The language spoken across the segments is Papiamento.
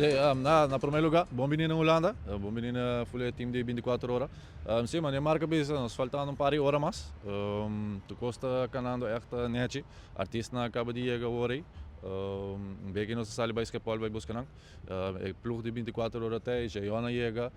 Si, na prome lugar, bon bini na Hulanda, bon bini na full team di 24 ora. Si, manera Mark a bisa, nos faltando un par di ora mas. Tur cos ta canando echt nechi. Artistanan a caba di yega awor ey. Un beki nos a sali bay Schiphol bay busca nan. E ploeg di 24 ora ta ey, Jeyon a yega.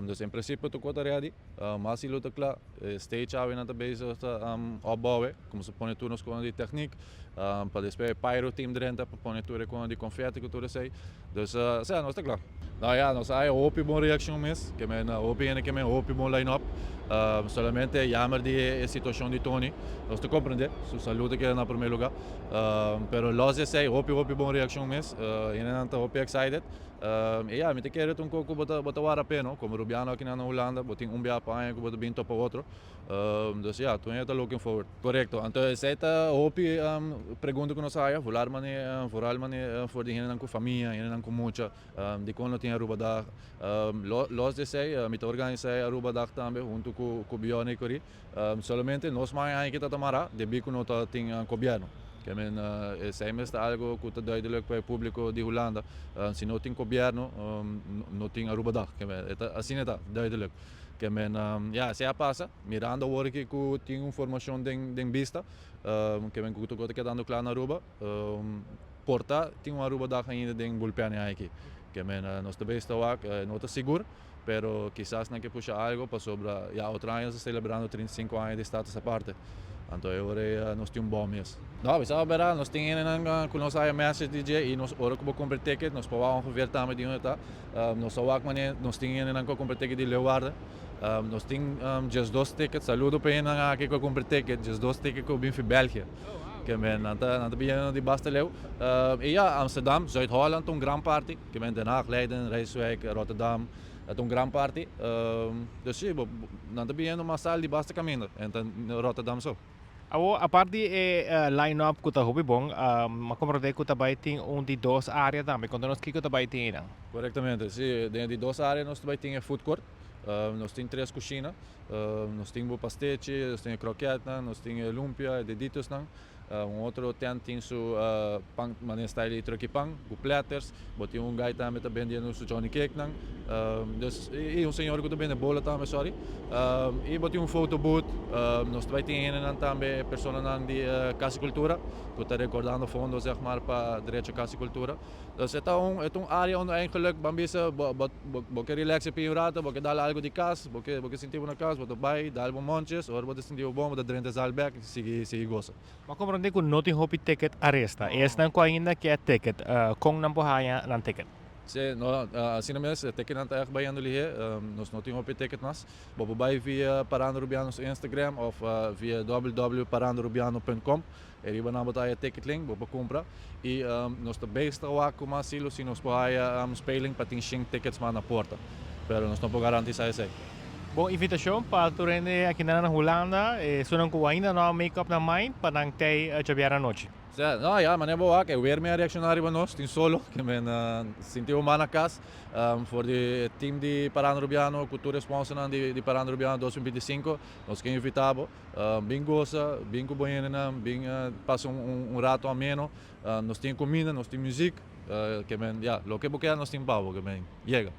Dus en principio tur cos ta ready. Mas y lo ta cla. E stage awe nan ta bezig ta opbouwe, como se pone tur nos cosnan di techniek. Pa despues e pyro team drenta pa pone tur e cosnan di confetti cu tur esey. Dus sea, nos ta cla. No ya, nos a haya hopi bon reaccion mes. Ke men hopi hende ke men hopi bon line up. Solamente jammer di e situacion di Tony. Nos ta comprende, su salud ta keda na primer lugar. Pero los di esey hopi hopi bon reaccion mes. Hendenan ta hopi excited. Y ya, mi ta kere ta un koe ku bo ta bo ta wara p'e no. Komo Rubiano akinan na Hulanda, bo tin un bia pa aña ku bo ta bin topa otro. Dus ya, tur hende ta looking forward. Korekto. Anto esei ta hopi pregunta ku nos a haya, volar mane, vooral mane for di hendenan ku famia, hendenan ku mucha, dikon no tin Arubadag. Los di esei, mi ta organisa e Arubadag tambe huntu ku ku Bjorn i Corrie. Solamente nos man aña aki ta ta mará debí ku no ta tin gobièrnu. Ke men esei mes ta algu ku ta duidelijk pa e públiko di Hulanda. Si no tin gobièrnu, no tin Arubadag. Ke men e ta asina e ta, duidelijk. Ke men ya esei a pasa. Mirando awor aki ku tin un formashon den den bista, ke men ku ta kedando kla na Aruba, por ta tin un Arubadag ainda den bulpen e aña aki. Ke men nos ta bes ta wak, no ta sigur. Pero kisas nan ke pusha algo pasobra ya otro aña nos ta celebrando 35 aña di Status Aparte. Anto e ora ei nos tin un bon mes. No, bisa bera, nos tin hendenan ku nos haya message di dje i nos ora ku bo kumpra ticket nos por wak ongeveer tambe di unda ta. Nos a wak manera nos tin hendenan ku a kumpra ticket di Leeuwarden. Nos tin 12 ticket, saludo pa e hendenan aki ku a kumpra ticket, 12 ticket ku a bin fi België. Ke men nan ta nan ta bini di basta leu. I ya, Amsterdam, Zuid-Holland ta un gran parti. Ke men Den Haag, Leiden, Rijswijk, Rotterdam, ta un gran parti. Dus si, bo nan ta biniendo masal di basta kaminda en ta Rotterdam so. Awor, apart di e line-up ku ta hopi bon, m'a komprondé ku ta bai tin un di dos área tambe. Konta nos kiko ta bai tin einan. Korektamente, si. Den e di dos área nos ta bai tin e food court. Nos tin tres kushina. Nos tin bo pastechi, nos tin e krokètnan, nos tin e lumpia, e deditosnan. Un otro tent tin su pan manera style di trucky pan cu platters. Bo tin un guy tambe ta bendiendo su johnny cake nan. Dus y un señor cu ta bende bola tambe sorry. Y bo tin un photo booth. Nos ta bay tin hendenan tambe personanan di Casa y Cultura cu ta recordando fondo zeg maar pa derecho Casa y Cultura. Dus e ta un e ta un area unda eigenlijk ban bisa bo bo bo ke relax e pia un rato, bo ke dal algo di cas, bo ke bo ke sinti bo na cas, bo ta bay dal bo monches, ora bo ta sinti bo bon bo ta drenta e zaal bek y sigui sigui gosa. Bo a komprondé ku no tin hopi ticket a resta. Esnan ku ainda ke ticket, kon nan por haña nan ticket? Sí, no, asina mes, e ticketnan ta ègt bayendo lihé. Nos no tin hopi ticket mas. Bo por bai via Paranda Rubiano su Instagram òf via www.parandarubiano.com. E riba nan bo ta haya ticket link, bo por cumpra. Y nos ta bezig ta wak cu mas silo si nos por haya speling pa tin shin tickets mas na porta. Pero nos no por garantisa esey. Bon invitacion pa tur hende akinan na Hulanda, esunnan cu ainda no a make up nan mind pa nan tey djabièrnè anochi. Sa, no, ya, manera bo wak, e weer mi a reacciona riba nos, tin solo, ke men sinti bo mas na cas. For di e team di Paranda Rubiano cu tur e sponsornan di Paranda Rubiano 2025, nos ke invita bo. Bin gosa, bin ku bo hendenan, bin pasa un rato ameno. Nos tin kuminda, nos tin muzik. Ke men, ya, loke bo kier nos tin pa bo, ke men yega.